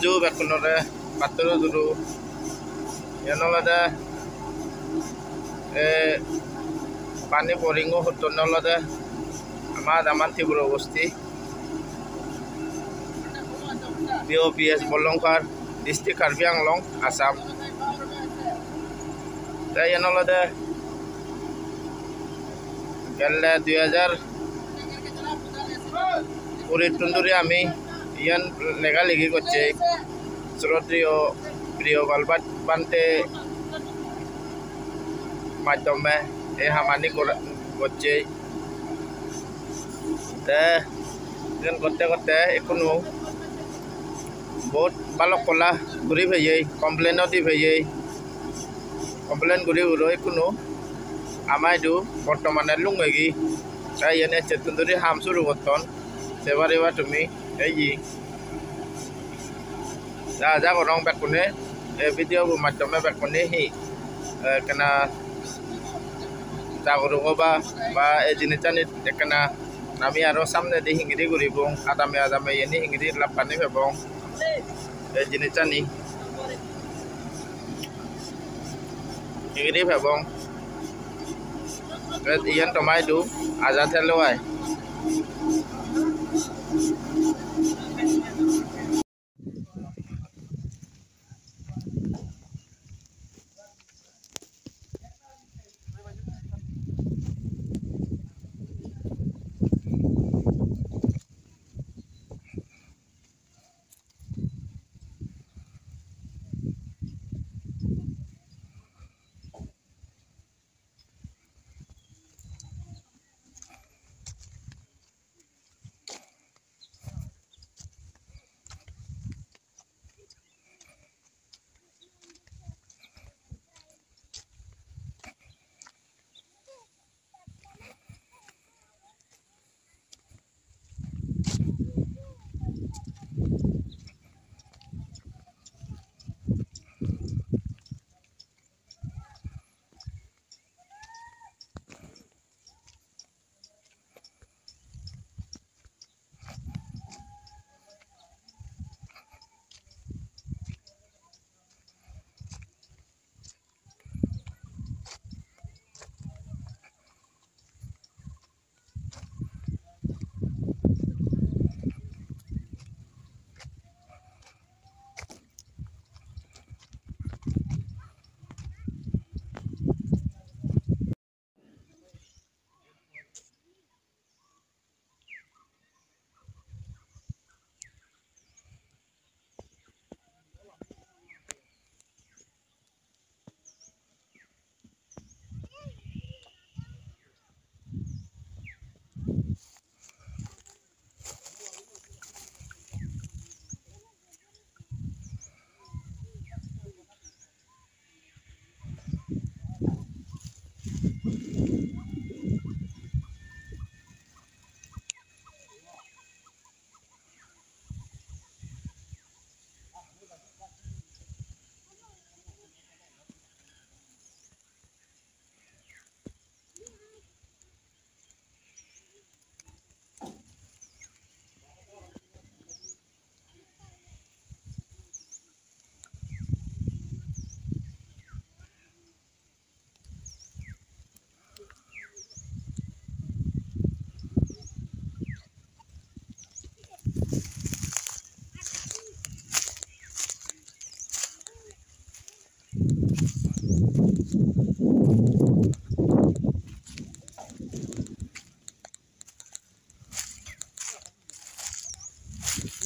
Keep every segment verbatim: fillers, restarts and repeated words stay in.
Ju bekkunore pattoro juru. Iyan olode, eh, pani boring-o hottonne olode ama adaman Tripura bosti. P O P S Bolongkar, District Karbi Anglong, Assam. Te iyan olode gelle dui hajar kuri tun duri ami iyan lega legi gocche. Sroddheyo Priyopal Bhat-, Bhante maddhome ei hamani gora-, gocche. Te iyan gotte gotte ekkunu bohut balok polla guri peyei, complain-o di peyei, complain guri guri ekkunu ama idu bortomane lungegi. Te iyan ecchettun duri ham suru gotton, se pariba tumi. Ei ye. Ja ja gorong bekkune, ei video bo maddhome bekkune hi, eh, ekkena jaguruk oba, ba ei jinissani ekkena ami aro samnedi hingiri guribong, adame adame iyeni hingiri lappani pebong, ei jinissani hingiri pebong. Te iyan toma idu aja thelo ai.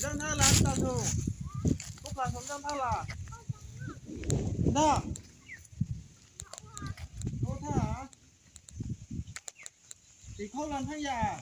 Jang thala, anta so. Ko pa som jang thala. Na. Ko tha. Ti khau lan thang ya.